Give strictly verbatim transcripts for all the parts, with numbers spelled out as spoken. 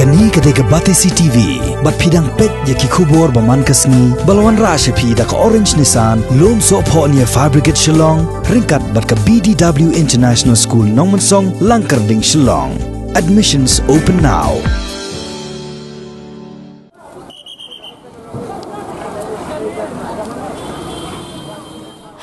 Kane ka dei ka Batesi T V, bad phi dang peit ïa ki khubor ba man ka sngi, ba la wanrah sha phi da ka Orange Nissan, Lumsohphoh near Fire Brigade Shillong, ryngkat bad ka B D W International School Nongmensong, Langkyrding, Shillong. Admissions open now.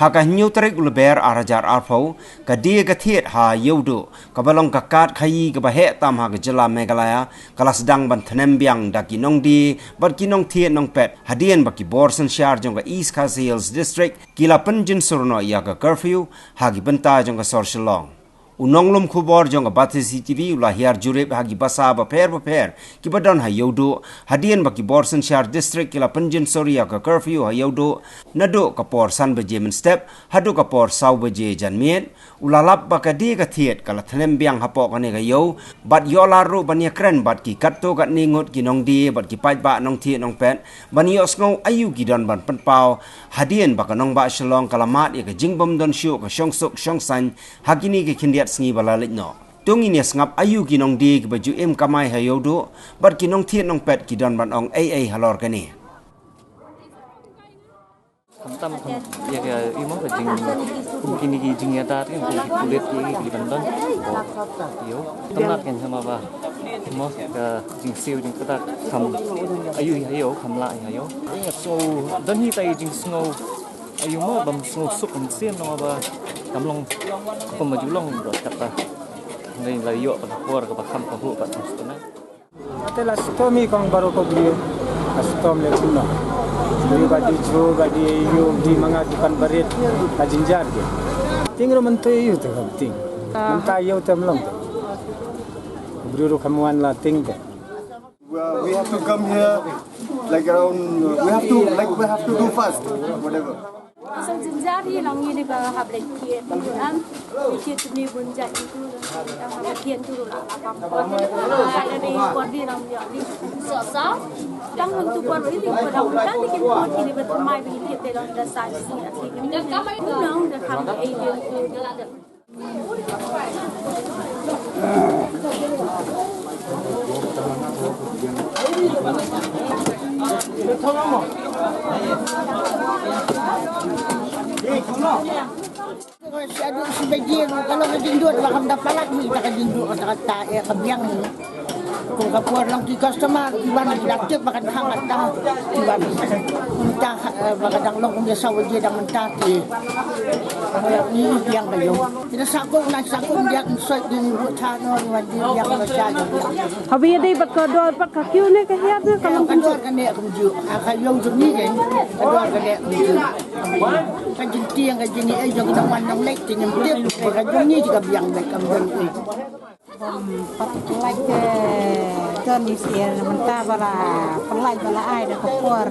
Ha ka hynñiew tarik u Lber ar hajar arphew, ka die ka thied ha Ïewduh, kaba long ka kad khaïi kaba heh tam ha ka jylla Meghalaya, ka la sdang ban thnem biang da ki nongdie bad ki nongthied nongpet, hadien ba ki bor synshar jong ka East Khasi Hills District ki la pynjynsur noh ïa ka curfew ha ki bynta jong ka sor Shillong. U nonglum khubor jong ka Batesi T V u la hiar jurip ha ki basa bapher bapher kiba don ha Ïewduh, hadien ba ki bor synshar district ki la pynjynsur ïa ka curfew ha Ïewduh, naduh ka por san baje mynstep haduh ka por saw baje janmiet. U la lap ba ka die ka thied ka la thnem biang hapoh kane ka ïew, bad ïoh lar ruh ban ïakren bad ki katto katne ngut ki nongdie bad ki paidbah nongthied nongpet, ban ïohsngew aïu ki don ban pynpaw, hadien ba ka nongbah Shillong ka la mad ïa ka jingbym don shuh ka shongsuk shongsaiñ ha kine ki khyndiat sngi ba la leit noh. To ngin ïa sngap aïu ki nongdie kiba ju im kamai ha Ïewduh bad ki nongthied nongpet ki don ban ong ei ei halor kane. Khamtam kham ïa ka, ïa mo ka jing, kum kine ki jingïada, kum ki pulit, ïa ki ban don. Ïoh, tynat kan, haba, mo ka jingsiew jingkyrpad kham, aïu ïa ïoh, kham lah ïa ïoh. Ïa, so, don hi tai jingsngew, aïu mo bym sngew suk mynsiem, namar ba kam long, kumba ju long ba kata. Ngi la ïoh ka por kaba kham ka hu ka tang sdang. Te la shitom hi kong baroh ko briew. La shitom le kumno. Briew ba die jhur, ba die ïew, die ma nga dukan barit. Ka jynjar ke. Tieng ruh mynta ïew te kam tieng. Mynta ïew te ym long te. Briew ruh kam wan la tieng te. Well, we have to come here, like, around, uh, we have to, like, we have to do fast, whatever. Sa jynjar hi long ïa ni ba hap leit thied, am, thied tu ni bun jait tu, tang hap thied tu la, la kam por. Sa da ni por ni long ïa ni. Sa sa, tang hang tu por ni, por dang kan ni ki por ni ba thymmai ba thied te long da sa ni thied ni. Long da kam ei de. Shaduh shi baje ruh, ka long ka jingduh ba kam da palat ni, ta ka jingduh, ta ka, ta, eh, ka biang ni. Kum ka por long ki customer ki wan, ki da tip ba kan khang ata ki wan. Mynta, eh, ba ka dang long kum ïa saw baje dang mynta ki. Ni biang ka ïew. Ki da sah kum, na sah kum, ïa kum soi, ïa ni ruh cha no, ïa wan ïa biang ba cha ïa biang. Haba ïa dei bad ka dor bad ka kiew ne ka hiar ne ka long kumjuh. Ka dor ka ne kumjuh. Ha ka ïew jong ngi kan, ka dor ka ne kumjuh. Ka jingtieng ka jingïeit jong ki nongwan nongleit te ngim tip, ka jong ngi te ka biang beit kam don ei. Bym pat pynlait, eh, don isih, mynta ba la pynlait ba la ai da ka por.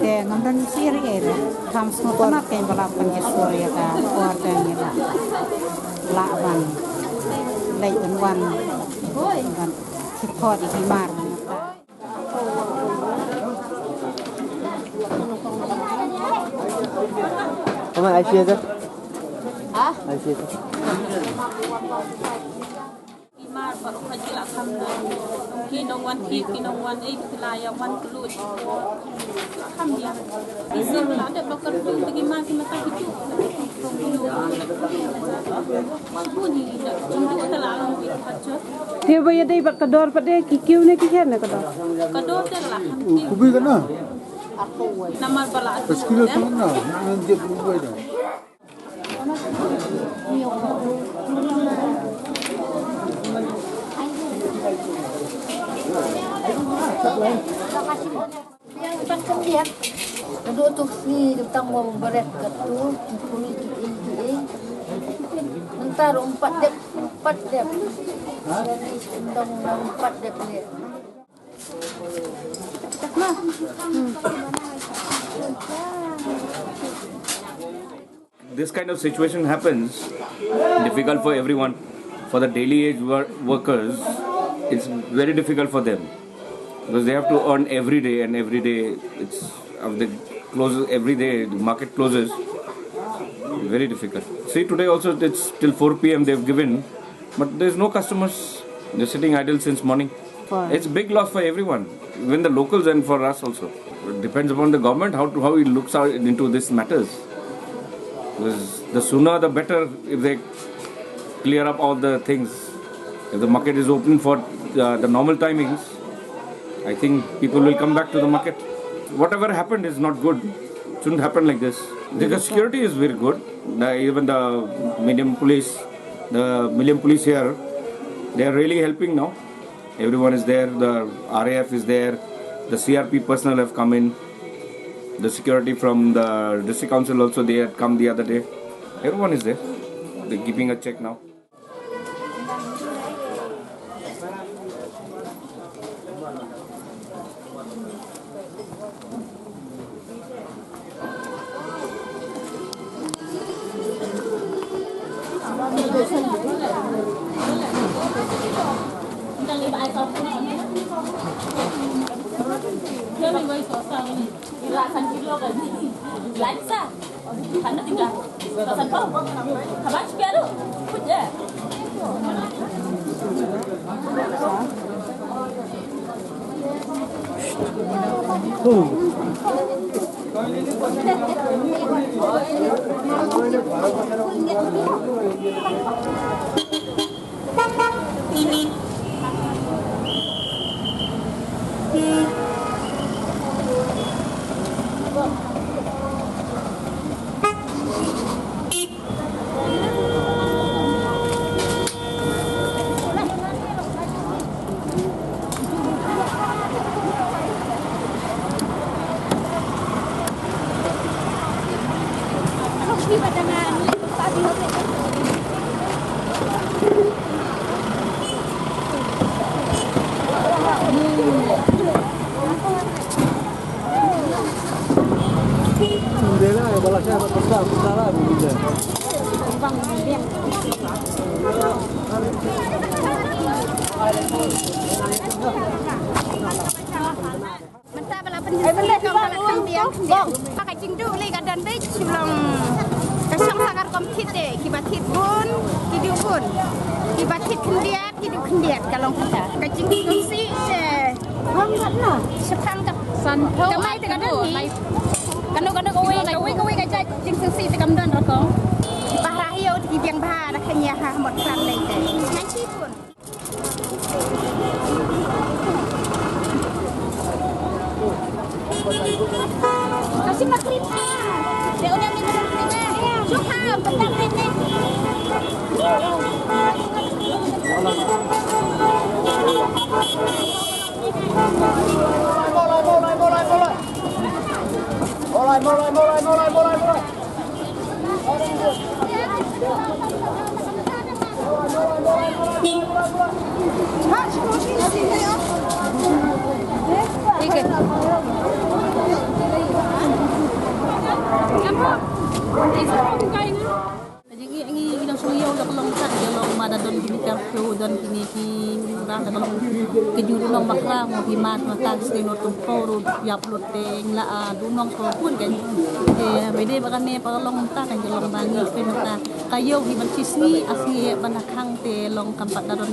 Te ngam don isih ei ei. Kham sngewtynnat kein ba la pynjynsur ïa ka por te ngi la lah ban leit ban wan ban support ïa ki mar mynta. Come on, I C S. Huh? I C S. Mar, baroh ka jylla kham don. Ki nongwan thied, ki nongwan ei, ki la ïa wan kylluid. Kham ïa. Ki sir la dep ba kyrkhu te ki mar ki mata ki tu. Te ba ïa dei bad ka dor pat de ki kiew ne ki hiar ne ka dor. Ka dor te la kham kiew. Kubi kana? Namar ba la. Paskila tang na, nan dia kubi da. Biang pat kembiak. Dua tu ni tang wang beret kat tu, kumi tu ini ini. Ntar empat dep, empat dep. Jadi undang undang empat dep ni. This kind of situation happens, difficult for everyone. For the daily age wor- workers, it's very difficult for them because they have to earn every day, and every day it's uh, the closes every day. The market closes. Very difficult. See, today also it's till four p.m. they've given, but there's no customers. They're sitting idle since morning. It's a big loss for everyone, even the locals and for us also. It depends upon the government how to, how it looks out into these matters. Because the sooner the better if they clear up all the things. If the market is open for uh, the normal timings, I think people will come back to the market. Whatever happened is not good. Shouldn't happen like this. The security is very good. The, even the medium police, the medium police here, they are really helping now. Everyone is there. The R A F is there. The C R P personnel have come in. The security from the district council also, they had come the other day. Everyone is there. They're keeping a check now. Mynta ba la pynjah ka la khang biang. Ka jingduh lei ka don beit shu long ka shong sa ka rukom thied de, kiba thied bun ki duh bun, kiba thied khyndiat ki duh khyndiat, ka long kata. Ka jingsngewsih te shaphang ka, ka mai te ka don hi. Kano kano kawei kawei kawei ka jait jingsngewsih te kam don rukom. Ki pahara ïew te ki biang bha da khyndiat ha mot kran lei te. Ngan shi bun. Ka jingïaid ngi ngi dang shu ïew da ka long ka, da ka long ma da don kine ki curfew, don kine ki rah, da ka long ki jingduhnong bakhraw mo, ki mat ma ka sdei not kum pau ruh ïap lut te ngi la, ah, duhnong shuwa bun kan. Te ba dei ba kane ba ka long mynta kan, ka long ba ngi sdei mynta ka ïew hi ban shisngi, ah, sngi eh ban la khang te long kam pat da don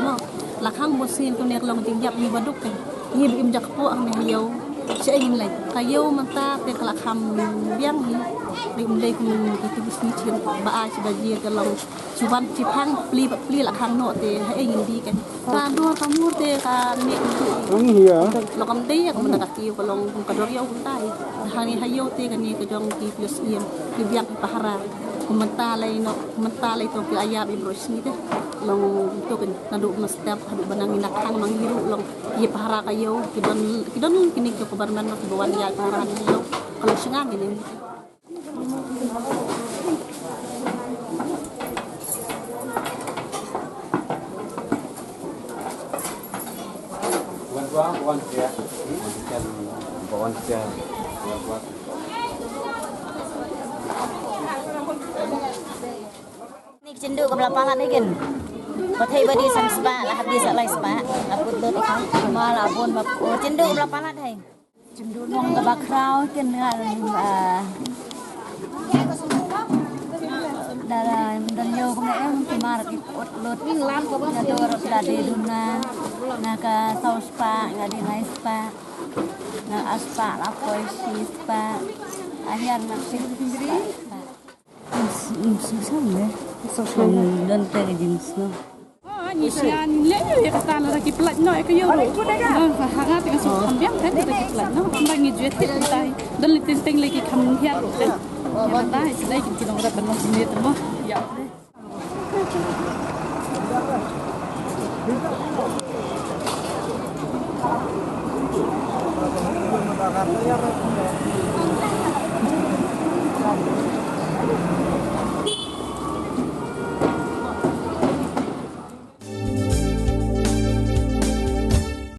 mo. La khang mo sngi kane ka long jingïap ngi ba duk kan. Ngi ba im jak poh hangne ha ïew. Sha ïing lei. Ka ïew mynta te ka la kham biang hi. Lei um lei kum ki tu bisni chin ba ai chi ba jia te long. Chuban chi phang pli ba pli la khang noh te ha ïing di kan. Ka dur ka mur te ka ne. Ang hi ya. Lo kam dei ka mynta ka ïew ka long ka dur ïew kumta hi. Hangne ha ïew te kane ka jong ki plus ïew ki biang ki pahara. Kum mynta lei noh, kum mynta lei to ki ïap i bro sngi te. Long to kan naduh mynstep haduh ba nang ïa na khang nang ïa ruh long. Ïa pahara ka ïew, ki don, ki don kine ki government ma ki ba wan ïa pahara ka ïew. Ka long shnga kine. Ni ka jingduh kaba la palat hi kin. Ba thei ba dei san spah, la hap dei sa lai spah. La put lut ïa ka. Ma la bun ba, oh, jingduh kaba la palat hi. Jingduh long kaba khraw kin nga, ah. Dara dang ïoh kumne em ki mar ki ut lut. Nga dor da de duna. Na ka saw spah nga de lai spah. Na ar spah la poi shi spah. Ahiar na shi spah. Don te jeans no. Ni sian le ya kata la ki plat no ka yo. Ha ha te ka so kham biang kan ki plat no. Ba ngi juet te tai. Don le teng teng le ki kham hiar ro te. Ya kata is dai ki long rap ban long sini te mo. Ya.